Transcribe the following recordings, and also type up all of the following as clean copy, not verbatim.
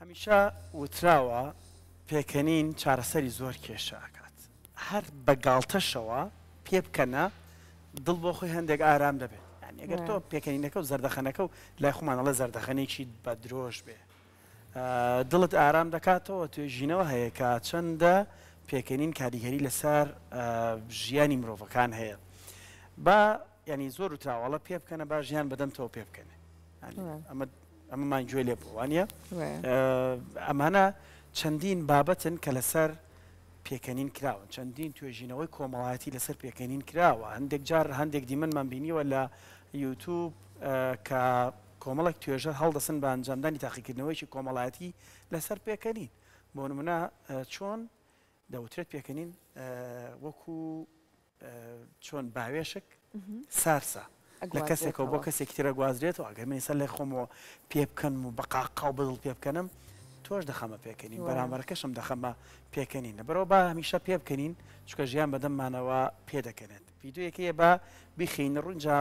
هەمیشە وتراوە پێکەنین چارەسەری زۆر کێشە ئەکات هەر بە گاڵتەشەوە پێ بکەنە دڵ بۆ خۆی هەندێک ئارام دەبێت یانی ئەگەر تۆ پێکەنینەکە و زەردەخەنەکە و لای خۆمان ئەڵێ زەردەخەنێکی بە درۆش بێ دڵت ئارام دەکاتەوە توێژینەوە هەیە کە چەندە پێکەنین کاریگەری لەسەر ژیانی مرۆڤەکان هەیە با یانی زۆر وتراوە ئەڵێ پێ بکەنە با ژیان بەدەمتەوە پێ بکەنێ ئەمە ئەمەمان گوێ لێ بوو وانە ئەمانە چەندین بابەتن کە لەسەر پێکەنین کراون چەندین توێژینەوەی کۆمەڵایەتی لەسەر پێکەنین کراوە هەندێک جار هەندێک دیمەنمان بینیوە لە یوتوب کە کۆمەڵێک توێژەر هەڵدەسن بە ئەنجامدانی تاقیکردنەوەیکی کۆمەڵایەتی لەسەر پێکەنین بۆ نمونە چۆن دەوترێت پێکەنین وەکو چۆن باوێشک سارسە لە کەسێکەوە بۆ کەسێکی ترە گوازرێتەوە ئەگەر من ئێستا لای خۆمەوە پێ بکەنم و بە قاقا و بەدڵ پێ بکەنم تۆش دەخەمە پێکەنین بەرامبەرەکەشم دەخەمە پێکەنین لەبەرەوە با هەمیشە پێ بکەنین چونکە ژیان بەدەممانەوە پێدەکەنێت ڤیدیۆیەکەیە با بیخەینە ڕوو ئینجا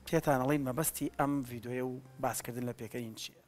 پێتان ئەڵێین مەبەستی ئەم ڤیدیۆیە و باسکردن لە پێکەنین چییە.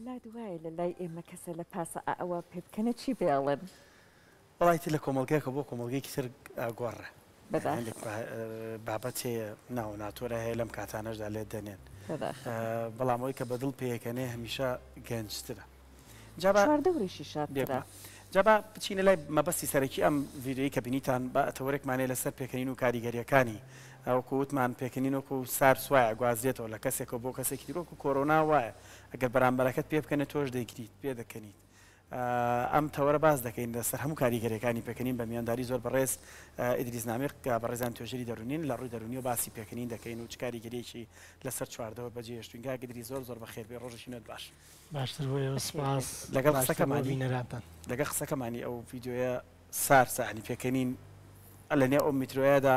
لات وایە لە لای ئێمە کەسە لە پاسە ئەوە پێ بکەنە چی بێڵن؟ وەڵا ئیتر لە کۆمەڵگایەکەوە بۆ کۆمەڵگەیەکی تر ئەگۆڕێ. هەندێک بابەت هەیە ناو ناتۆرە هەیە لەم کاتانەشدا لێت دەنێن. بەڵام ئەوەی کە بە دڵ پێیەکەنێ هەمیشە گەنجترە. جا با چواردەوریشی شادترە. جا با بچینە لای مەبەستی سەرەکی ئەم ڤیدیۆیەی کە بینیتان با تەوەرێکمان هەیە لەسەر پێکەنین و کاریگەرییەکانی. وەکو وتمان پێکەنین وەکو سارس وایە گوازرێتەوە لە کەسێکەوە بۆ کەسێکی تر وەکو کۆرۆنا وایە ئەگەر بەرامبەرەکەت پێ بکەنێت تۆش دەیگریت پێدەکەنیت. ئەم تەوەرە باس دەکەین لەسەر هەموو کاریگەریەکانی پێکەنین بە میوانداری زۆر بەڕێز ئیدریس نامیق کە بەڕێزیان توێژەری دەروونین لە ڕووی دەروونیەوە باسی پێکەنین دەکەین و چ کاریگەریەکی لەسەر چواردەور بەجێهێشتوین کاک ئیدریس زۆر زۆر بەخێر بێی ڕۆژێکی نوێت باش. باشتر بۆ ئێوە سوپاس لەگەڵ باشتر بۆ قسەکەمانی بینەرانتان. لەگەڵ قسەکەمانی ئەو ڤیدیۆیە سارسە یانی پێکەنین لە نێو ئەو میترۆیەدا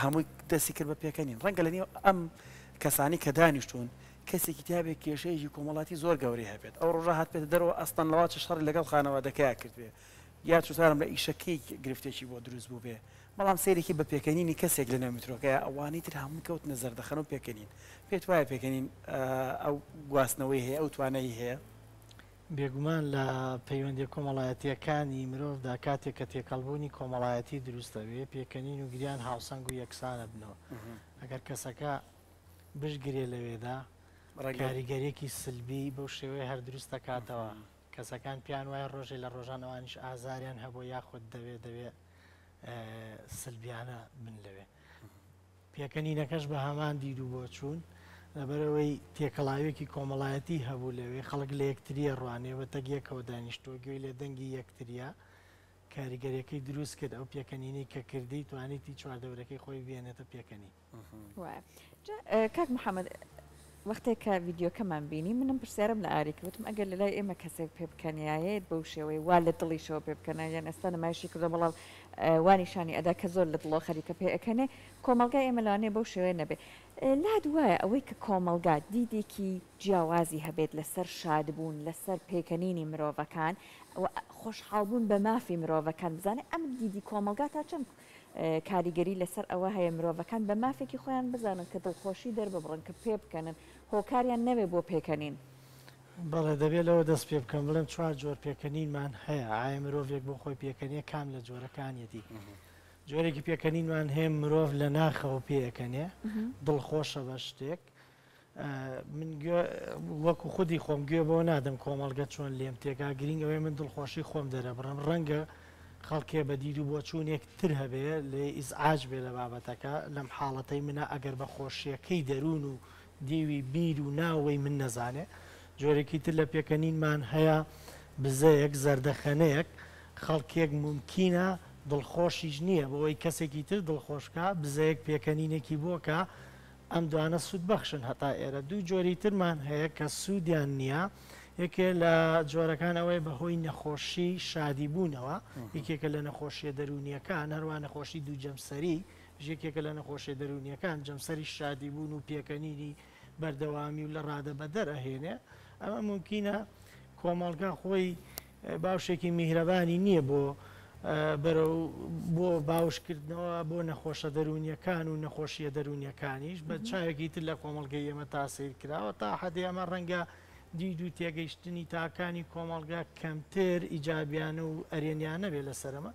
هەمووی دەستی کرد بە پێکەنین ڕەنگە لە نێو ئەم کەسانی کە دانیشتوون کەسێکی تیابێ کێشەیەکی کۆمەڵاتی زۆر گەورەی هەبێت ئەو ڕۆژە هاتبێتە دەرەوە ئەستەن لەوا چ شەڕی لەگەڵ خانەوادەکەیا کردبێ یا چوزانم لە ئیشەکەی گرفتێکی بۆ دروست بووبێ بەڵام سەیرێکی بە پێکەنینی کەسێک لە نێو میترۆکەیا ئەوانی تر هەمووی کەوتنە زەردەخەنە و پێکەنین پێت وایە پێکەنین ئەو گواستنەوەی هەیە ئەو توانایی هەیە؟ بێگومان لە پەیوەندیە کۆمەڵایەتیەکانی مرۆڤدا کاتێک کە تێکەڵبوونی کۆمەڵایەتی دروست دەبێ پێکەنین و گریان هاوسەنگ و یەکسان ئەبنەوە ئەگەر کەسەکە بشگرێ لەوێدا کاریگەریەکی سلبی بەو شێوەیە هەر دروست دەکاتەوە کەسەکان پێیان وایە ڕۆژێ لە ڕۆژان ئەوانیش ئازاریان هەبوو یاخود دەوێ دەوێ سلبیانە بن لەوێ. پێکەنینەکەش بە هەمان دید و بۆچوون، لەبەرئەوەی تێکەڵاوییەکی کۆمەڵایەتی هەبوو لەوێ، خەڵک لە یەکترییە ڕوانێ، بە تەک یەکەوە دانیشتووە، گوێی لە دەنگی یەکترییە، کاریگەرییەکەی دروست کرد، ئەو پێکەنینەی کە کردی، توانیتی چواردەورەکەی خۆی بهێنێتە پێکەنین. وایە. جا کاک محەمەد. وەختێک کە ڤیدیۆکەمان بینی منم پرسیارم لە ئاری کرد وتم ئەگەر لەلای ئێمە کەسێک پێ بکەنیایەت بەو شێوەیە وا لە دڵیشەوە پێ بکەنە یان ئێستا نمایشی کردوە بەڵام وا نیشانی ئەدا کە زۆر لە دڵەوە خەریکە پێ ئەکەنێ کۆمەڵگای ئێمە لەوانەیە بەو شێوەیە نەبێ لات وایە ئەوەی کە کۆمەڵگا دیدێکی جیاوازی هەبێت لەسەر شادبوون لەسەر پێکەنینی مرۆڤەکان و خۆشحاڵبوون بە مافی مرۆڤەکان بزانێت ئەم دیدی کۆمەڵگا تا چەند کاریگەری لەسەر ئەوە هەیە مرۆڤەکان بە مافێکی خۆیان بزانن کە دڵخۆشی دەرببڕن، کە پێبکەنن، هۆکاریان نەبێت بۆ پێکەنین. بەڵێ دەبێت لەوە دەست پێ بکەم بڵێم چوار جۆر پێکەنینمان هەیە، ئایا مرۆڤێک بۆ خۆی پێکەنێ کام لە جۆرەکانیەتی؟ جۆرێکی پێکەنینمان هەیە مرۆڤ لە ناخەوە پێئەکەنێ، دڵخۆشە بە شتێک، من گوێ وەکو خودی خۆم گوێ بۆ نادەم کۆمەڵگە چۆن لێم تێکا گرینگ ئەوەیە من دڵخۆشی خۆم دەرەبڕم ڕەنگە خەڵکێ بە دید و بۆچوونێک تر هەبێ لێ ئیزعاج بێ لە بابەتەکە لەم حاڵەتەی منە ئەگەر بە خۆشیەکەی دەروون و دیوی بیر و ناوەی من نەزانێ جۆرێکی تر لە پێکەنینمان هەیە بزەیەک زەردەخەنەیەک خەڵکێک مومکینە دڵخۆشیش نییە بۆی کەسێکی تر دڵخۆشکە بزەیەک پێکەنینێکی بۆکە ئەم دوانە سوودبەخشن هەتا ئێرە. دوو جۆری ترمان هەیە کە سوودیان نییە، یەکێ لە جۆرەکان ئەوەیە بە هۆی نەخۆشی شادیبوونەوە، یەکێکە لە نەخۆشیە دەروونیەکان، هەروە نەخۆشی دوو جەمسەری یەکێکە لە نەخۆشیە دەروونیەکان، جەمسەری شادیبوون و پێکەنینی بەردەوامی و لە ڕادەبەدەر ئەهێنێ. ئەمە مومکینە کۆمەڵگا خۆی باوشێکی میهرەبانی نییە بۆ بەرەو بۆ باوشکردنەوە بۆ نەخۆشە دەروونیەکان و نەخۆشیە دەروونیەکانیش بە چاوێکی تر لە کۆمەڵگەی ئێمە تا سەیر کراوە تا حەدێ ئەمە ڕەنگە دید و تێگەیشتنی تاکانی کۆمەڵگا کەمتر ئیجابیانە و ئەرێنیانە بێ لەسەر ئەمە.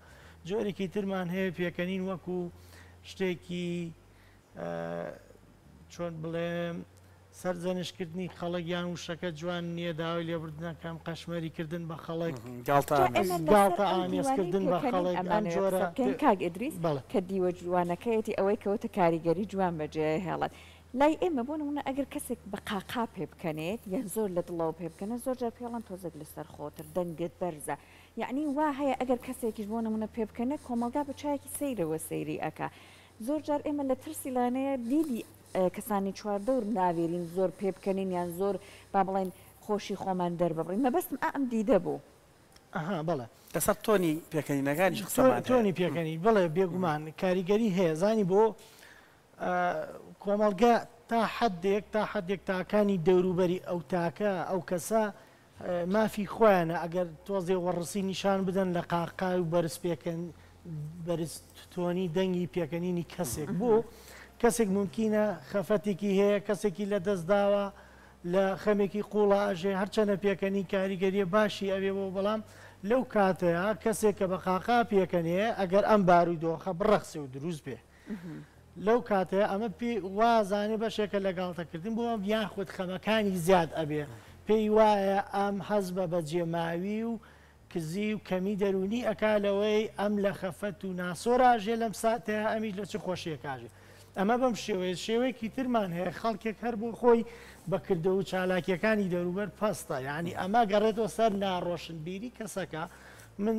جۆرێکی ترمان هەیە پێکەنین وەکو شتێکی چۆن بڵێم سەرزەنشتکردنی خەڵک یان وشەکە جوان نییە داوای لێبوردن ئەکەم قەشمەری کردن بە خەڵک گاڵتە جا ئامێز. ئێمە لەسەر گاڵتە ئەم ئامێز دیوانەی کردن بە پێکەنین خەڵک ئەم ئەمانەوێ قسە جۆرە بکەین کاک ئیدریس بەڵێ. کە دیوە جوانەکەیەتی ئەوەی کەوتە کاریگەری جوان بەجێهێڵێت لای ئێمە بۆ نمونە ئەگەر کەسێک بە قاقا پێ بکەنێت یان زۆر لە دڵەوە پێ بکەنێت زۆر جار پێڵەن تۆزێک لەسەر خۆتر دەنگت بەرزە یەعنی وا هەیە ئەگەر کەسێکیش بۆ نمونە پێ بکەنێت کۆمەڵگا بە چاوێکی سەیرەوە سەیری ئەکا زۆر جار ئێمە لە ترسی لانەیە دیدی کەسانی چواردەور ناوێرین زۆر پێ بکەنین یان زۆر با بڵێین خۆشی خۆمان دەرببڕین مەبەستم ئا ئەم دیدە بوو. ئەها بەڵێ. لەسەر تۆنی پێکەنینەکانیش قسەمان هەیە. تۆنی پێکەنین بەڵێ بێگومان کاریگەری هەیە زانی بۆ کۆمەڵگە تا حدێک تا حدێک تاکانی دەوروبەری ئەو تاکە ئەو کەسە مافی خۆیانە ئەگەر تۆزێ وەڕسی نیشان بدەن لە قاقای و بەرز پێکەن بەرز تۆنی دەنگی پێکەنینی کەسێک بۆ کەسێک مومکینە خەفەتێکی هەیە کەسێکی لە دەست داوە لە خەمێکی قوڵا ئەژێ هەرچەنە پێکەنین کاریگەریە باشی ئەوێ بۆ بەڵام لەو کاتەیە کەسێک کە بە قاقا پێکەنێ ئەگەر ئەم بارودۆخە بڕەخسێ و دروست بێ لەو کاتەیە ئەمە پێی وازانێ بەشێکە لە گاڵتەکردن بۆ ئەم یاخود خەمەکانی زیاد ئەبێ پێی وایە ئەم حەز بە بەجێماوی و کزی و کەمی دەروونی ئەکا لەوەی ئەم لە خەفەت و ناسۆراژێ لەم ساتەیە ئەمیش لە چ خۆشیەکاژێ ئەمە بەم شێوەیە شێوەیەکی ترمان هەیە خەڵکێک هەر بۆ خۆی بە کردەوە و چالاکیەکانی دەوروبەر پەستە یعنی ئەمە گەڕێتەوە سەر ناڕۆشنبیری کەسەکە من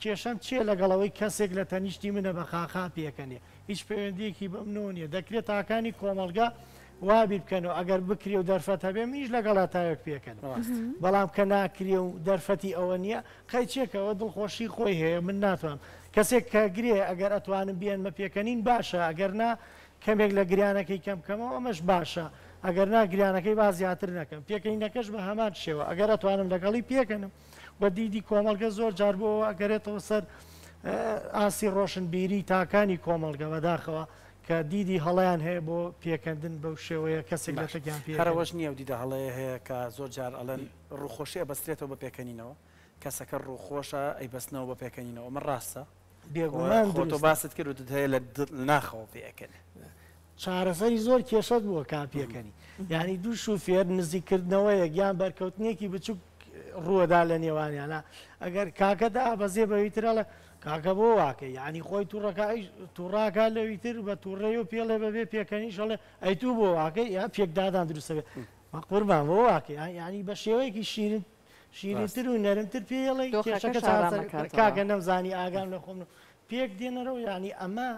کێشەم چیە لەگەڵ ئەوەی کەسێک لە تەنیشتی منە بە قاقا پێکەنێ هیچ پەیوەندیەکی بە منەوە نیە دەکرێت تاکانی کۆمەڵگە وا بیر بکەنەوە ئەگەر بکرێ و دەرفەت هەبێ منیش لەگەڵا تاوێک پێکەنم بەڵام کە ناکرێ و دەرفەتی ئەوە نییە قەیچێکەوە دڵخۆشی خۆی هەیە من ناتوانم کەسێک کە گرێ ئەگەر ئەتوانم بێنمە پێکەنین باشە ئەگەر نا کەمێک لە گریانەکەی کەم بکەمەوە ئەمەش باشە ئەگەر نا گریانەکەی با زیاتر نەکەم پێکەنینەکەش بە هەمان شێوە ئەگەر ئەتوانم لەگەڵی پێکەنم و دیدی کۆمەڵگە زۆر جار بۆ ئەوە ئەگەرێتەوە سەر ئاستی ڕۆشنبیری تاکانی کۆمەڵگە بەداخەوە کە دیدی هەڵەیان هەیە بۆ پێکەندن بەو شێوەیە کەسێک لە باش تەکیان هەر پێکەنێ. ئەوەش نییە ئەو دیدە هەڵەیە هەیە کە زۆر جار ئەڵێن ڕووخۆشی ئەبەسترێتەوە بە پێکەنینەوە کەسەکە ڕووخۆشە ئەیبەستنەوە بە پێکەنینەوە ئەمە ڕاستە؟ بێگومان خۆ تۆ دروستە. باست کرد وتت هەیە لە ناخەوە پێئەکەنێ. چارەسەری زۆر کێشەت بووە کا پێکەنی یعنی دوو شوفێر نزیککردنەوەیەک یان بەرکەوتنێکی بچوک ڕووەدا لە نێوانیانە ئەگەر کاکە دابەزێ بەوی ترەڵێ کاکە بۆ واکە یعنی خۆی تووڕەکە تووڕاکە لەوی تر بە تووڕێ و پێڵێ بەبێ پێکەنی شەڵێ ئەی تو بۆ واکەی یا پێکدادان دروستەبێ قوربان بۆ واکە یعنی بە شێوەیەکی شیرین شیرینتر و نەرمتر پێڵێ کێشەکە کاکە نەمزانی ئاگام لە خۆم پێک دێنەرەوە یعنی ئەمە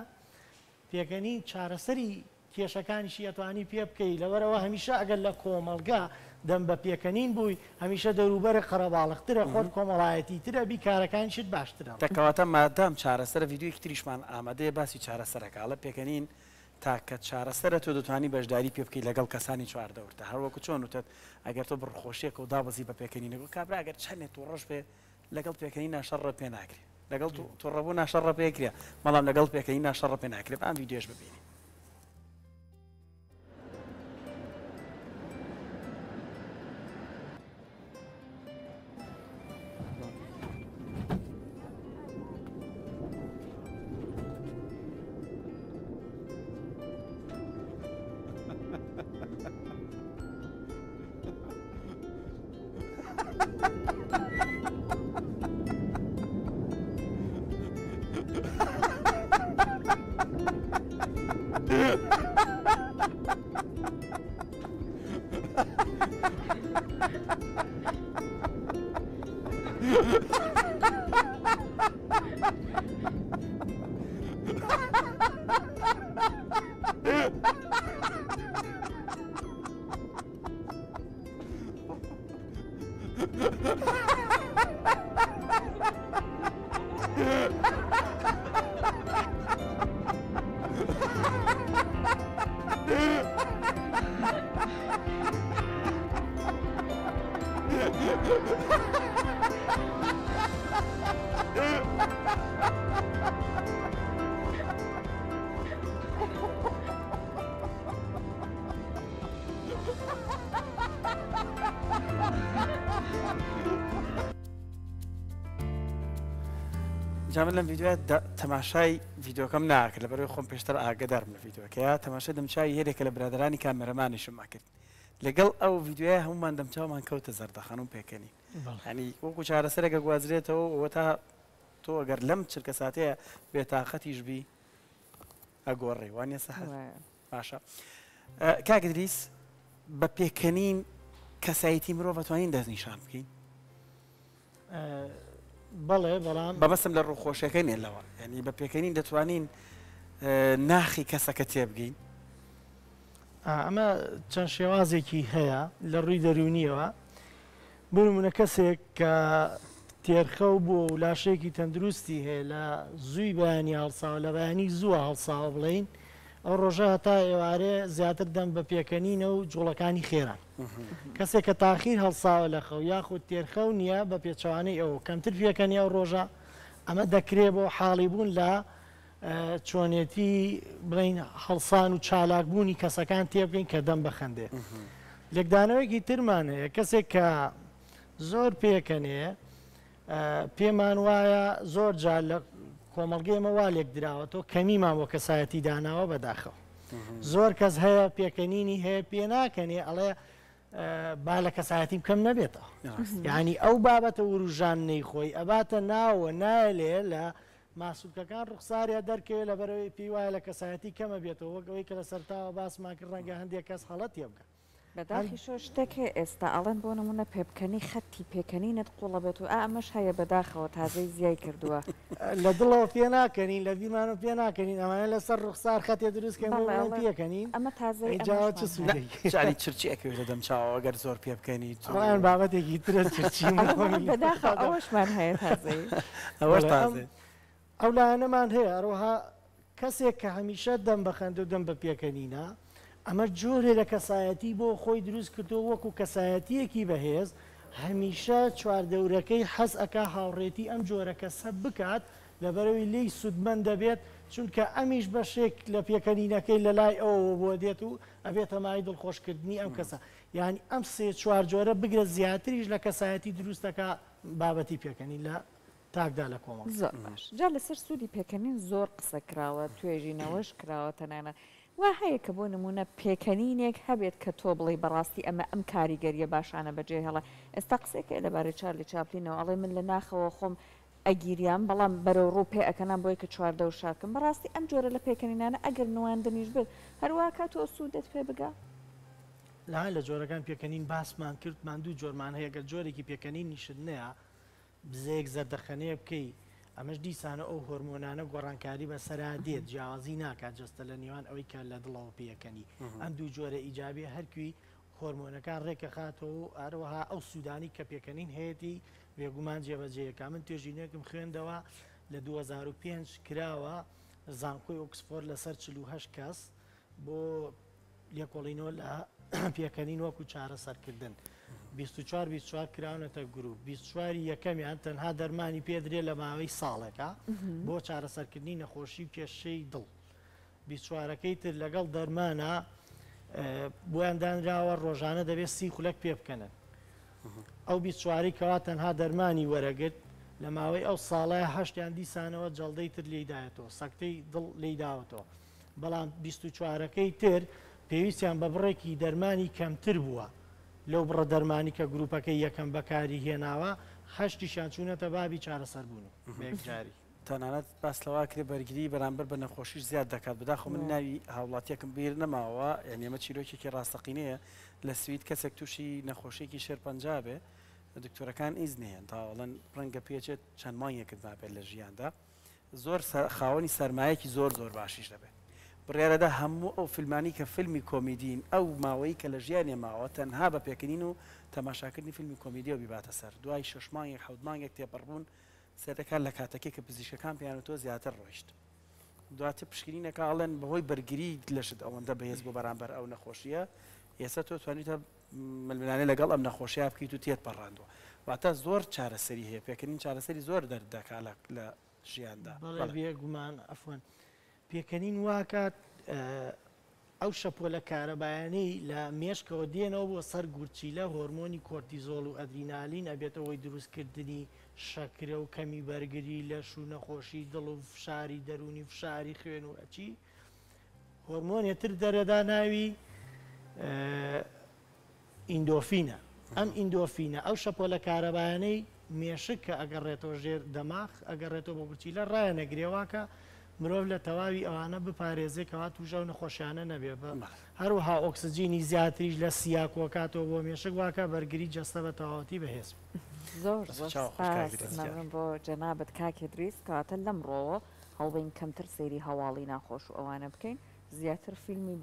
پێکەنین چارەسەری کێشەکانیشی ئەتوانی پێ بکەی لەبەرئەوە هەمیشە ئەگەر لە کۆمەڵگا دەم بە پێکەنین بووی هەمیشە دەوروبەرت قەرەباڵغترە خۆت کۆمەڵایەتی تر ئەبی کارەکانیشت باشتر ئەڕۆن. کەواتە مادام چارەسەرە ڤیدیۆیەکی تریشمان ئامادەیە باسی چارەسەرەکە ئەڵێ پێکەنین تاکە چارەسەرە تۆ دەتوانی بەشداری پێ بکەی لەگەڵ کەسانی چواردەورتا هەر وەکو چۆن وتت ئەگەر تۆ بڕخۆشیەکەو دابەزی بە پێکەنینەکەو کابرا ئەگەر چەنێ توڕەش بێ لەگەڵ پێکەنینا شەڕە پێ ناکرێ لەگەڵ توڕەبوونا شەڕە پێ کرێ بەڵام لەگەڵ پێکەنینا شەڕە پێ ناکرێ با ئەم ڤیدیۆیەش ببینین. جا من لەم ڤیدیۆیە تەماشای ڤیدیۆکەم ناکرد لەبەرەوەی خۆم پێشتر ئاگدارم لە ڤیدیۆکەیە تەماشای دەمچوی هێرێکە لە برادرانی کامێرەمانیشم ئەکرد لەگەڵ ئەو ڤیدیۆیە هەمومان دەمچاومان کەوتە زەردەخەن و پێکەنی هەنی وەکو چارەسەرێکە گوازرێتەوە ئەوە تا تۆ ئەگەر لەم چرکە ساتەیە بێتاقەتیش بی ئەگۆڕێ وانە سەحر باشە کاک ئیدریس بە پێکەنین کەسایەتی مرۆڤ ئەتوانین دەستنیشان بکەین؟ بەڵێ بەڵام بەبەسم لە ڕووخۆشیەکەی نێ لەوە ینی بە پێکەنین دەتوانین ناخی کەسەکە تێبگەین ئەمە چەند شێوازێکی هەیە لە ڕووی دەروونیەوە بۆ نموونە کەسێک کە تێرخەو بووە و لاشەیەکی تەندروستی هەیە لە زووی بەیانی هەڵساوە لە بەیانی زووە هەڵساوە بڵێین ئەو ڕۆژە هەتا ئێوارێ زیاتر دەم بە پێکەنینە و جوڵەکانی خێران کەسێک کە تاخیر هەڵساوە لە خەو یاخود تێرخەو نییە بە پێچەوانەی ئەو کەمتر پێکەنی ئەو ڕۆژە ئەمە دەکرێ بۆ حاڵی بوون لە چۆنێتی بڵێین هەڵسان و چالاک بوونی کەسەکان تێبگەین کە دەم بەخەندێ. لێکدانەوەیەکی ترمان هەیە کەسێک کە زۆر پێکەنێ پێمان وایە زۆر جار لە کۆمەڵگەی ئێمە وا لێکدراوەتەوە کەمیمان بۆ کەسایەتی داناوە بەداخەوە زۆر کەس هەیە پێکەنینی هەیە پێ ناکەنێ ئەڵێ با لە کەسایەتیم کەم نەبێتەوە یعنی ئەو بابەتە وروژاندنەی خۆی ئەباتە ناوە نایلێ لە ماسولکەکان ڕوخساریا دەرکەوێت لەبەرئەوەی پێی وایە لە کەسایەتی کەمە بێتەوە وەک ئەوەی کە لە سەرتاوە باسمان کرد ڕەنگە هەندێک کەس هەڵە تێبگەن. بەداخیشەوە شتێک هەیە ئێستا ئەڵێن بۆ نمونە پێبکەنی خەتی پێکەنینت قوڵە بێت و ئا ئەمەش هەیە بەداخەوە تازەی زیای کردووە. لە دڵەوە پێناکەنین لە بیرمانەوە پێناکەنین ئەمانە لەسەر ڕوخسار خەتێ دروست کەین بۆ بەڵێ بڵێن ئەڵێ پێکەنین ئەمە تازەی ئەی جا چ ئەمەشمان هەیە. سوودێکی جاری چرچی ئەکەوێتە دەم چاوەوە گەر زۆر پێبکەنیت و. ئەوەیان بابەتێکی ترە چرچی من ئەڵێم خۆمی ئەڵێم لە بەداخەوە ئەوەشمان هەیە تازەی. ئەوەش بەڵێ ئەم تازەیە. ئەو لایەنەمان هەیە، هەروەها کەسێک کە هەمیشە دەم بە خەندە و دەم بە پێکەنینە، ئەمە جۆرێ لە کەسایەتی بۆ خۆی دروست کردووە وەکو کەسایەتییەکی بەهێز، هەمیشە چواردەورەکەی حەز ئەکا هاوڕێتی ئەم جۆرە کەسە بکات، لەبەرئەوەی لێی سوودمەند دەبێت، چونکە ئەمیش بەشێک لە پێکەنینەکەی لەلای ئەوەوە بۆ دێت و ئەبێتە مایەی دڵخۆشکردنی ئەم کەسە. یانی ئەم سێ چوار جۆرە بگرە زیاتریش لە کەسایەتی دروست دەکا بابەتی پێکەنین لە تاکدا لە کۆمەڵگا. زۆر باش جا لەسەر سوودی پێکەنین زۆر قسە کراوە توێژینەوەش کراوە تەنانەت وا هەیە کە بۆ نموونە پێکەنینێک هەبێت کە تۆ بڵێی بەڕاستی ئەمە ئەم کاریگەرییە باشانە بەجێ هێڵێ ئێستا قسەیەک هەیە لەبارەی چارلی چاپلینەوە ئەڵێ من لە ناخەوە خۆم ئەگیریام بەڵام بەرەو ڕوو پێ ئەکەنام بۆی کە چواردەور شاد کەم بەڕاستی ئەم جۆرە لە پێکەنینانە ئەگەر نواندنیش بێت هەروا کات تۆ سوودت پێ بگا. لا لە جۆرەکان پێکەنین باسمان کرد مان دوو جۆرمان هەیە گەر جۆرێکی پێکەنینیشت نەیا بزەیەک زەردەخەنەیە بکەی ئەمەش دیسانە ئەو هۆرمۆنانە گۆڕانکاری بەسەرا دێت، جیاوازی ناکات جەستە لە نێوان ئەوەی کە لە دڵەوە پێکەنی. ئەم دوو جۆرە ئیجابیە هەرکوی هۆرمۆنەکان ڕێکەخاتەوە و هەروەها ئەو سوودانەی کە پێکەنین هەیەتی بێگومان جێبەجێیەکا. من توێژینەوەیەکم خوێندەوە لە 2005 کراوە زانکۆی ئۆکسفۆرد لەسەر 48 کەس بۆ لێکۆڵینەوە لە پێکەنین وەکو چارەسەرکردن 24 24 کراونەتە گروپ 24 یەکەمیان تەنها دەرمانی پێدرێ لە ماوەی ساڵێکە بۆ چارەسەرکردنی نەخۆشی و کێشەی دڵ بیستچوارەکەی تر لەگەڵ دەرمانا بۆیان دانراوە ڕۆژانە دەبێت سی خولەک پێ بکەنن. ئەو بیستچوارەی کەوا تەنها دەرمانی وەرەگرت لە ماوەی ئەو ساڵەیە هەشتیان دیسانەوە جەڵدەی تر لێی دایەتەوە، سەکتەی دڵ لێی داوەتەوە. بەڵام بیستوچوارەکەی تر پێویستیان بە بڕێکی دەرمانی کەمتر بووە لەو بڕە دەرمانی کە گروپەکەی یەکەم بەکاری هێناوە، هەشتیشیان چوونەتە بابی چارەسەربوون بە یەکجاری. تەنانەت باس لەوە ئەکرێ بەرگری بەرامبەر بە نەخۆشیش زیاد دەکات، بەداخەوە من ناوی هاوڵاتیەکم بیر نەماوە، یانی ئەمە چیرۆکێکی ڕاستەقینەیە، لە سوید کەسێک تووشی نەخۆشیەکی شێرپەنجە بێ دکتۆرەکان ئیزنی هەن تا ئەڵێن ڕەنگە پێچێت چەند مانگێکت مابێت لە ژیاندا، زۆر خاوەنی سەرمایەکی زۆر زۆر باشیش دەبێت. بڕیارەدا هەموو ئەو فیلمانی کە فیلمی کۆمیدین ئەو ماوەی کە لە ژیانێ ماوە تەنها بە پێکەنین و تەماشاکردنی فیلمی کۆمیدیەوە بیباتە سەر، دوای شەش مانگێک حەوت مانگێک تێپەڕبوون سەرەکان لە کاتەکەی کە پزیشکەکان پێیان وتووە زیاتر ڕۆیشت دواتر پشکنینەکە ئەڵێن بەهۆی بەرگری لەشت ئەوەندە بەهێز بۆ بەرامبەر ئەو نەخۆشیە ئێستا تۆ توانیتە ململانێ لەگەڵ ئەم نەخۆشیە بکەیت و تێت پەڕاندووە واتە زۆر چارەسەری هەیە پێکەنین چارەسەری زۆر دەردەکا لە ژیاندا. بەڵێ بێگومان عەفوەن پێکەنین واکات ئەو شەپۆلە کارەبایانەی لە مێشکەوە دێنەوە بۆ سەر گورچیلە، هۆرمۆنی کۆرتیزۆڵ و ئەدرینالین ئەبێتە هۆی دروستکردنی شەکرە و کەمی بەرگری لەش و نەخۆشی دڵ و فشاری دەروونی و فشاری خوێن و هەچی هۆرمۆنێ تر دەرەدا ناوی ئیندۆفینە، ئەم ئیندۆفینە ئەو شەپۆلە کارەبایانەی مێشک کە ئەگەڕێتەوە ژێر دەماخ ئەگەڕێتەوە بۆ گورچیلە ڕایانەگرێ واکە مرۆڤ لە تەواوی ئەوانە بپارێزێ کەوا تووش ئەو نەخۆشیانە نەبێ بە هەروەها ئۆکسجینی زیاتریش لە سیا کۆکاتەوە بۆ مێشک واکە بەرگری جەستە بە تەواوەتی بەهێز بێ. زۆر زۆر سپاس مەمنون بۆ جەنابت کاک ئیدریس کەواتە لەمڕۆوە هەوڵبەین کەمتر سەیری هەواڵی ناخۆش و ئەوانە بکەین زیاتر فیلمی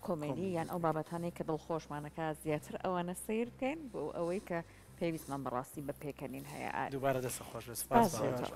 کۆمێدی یان ئەو بابەتانەی کە دڵخۆشمانەکا زیاتر ئەوانە سەیر بکەین بۆ ئەوەی کە پێویستمان بەڕاستی بە پێکەنین هەیە ئاری. دووبارە دەستت خۆش بێت سپاس سپاس بۆ ئێوەش.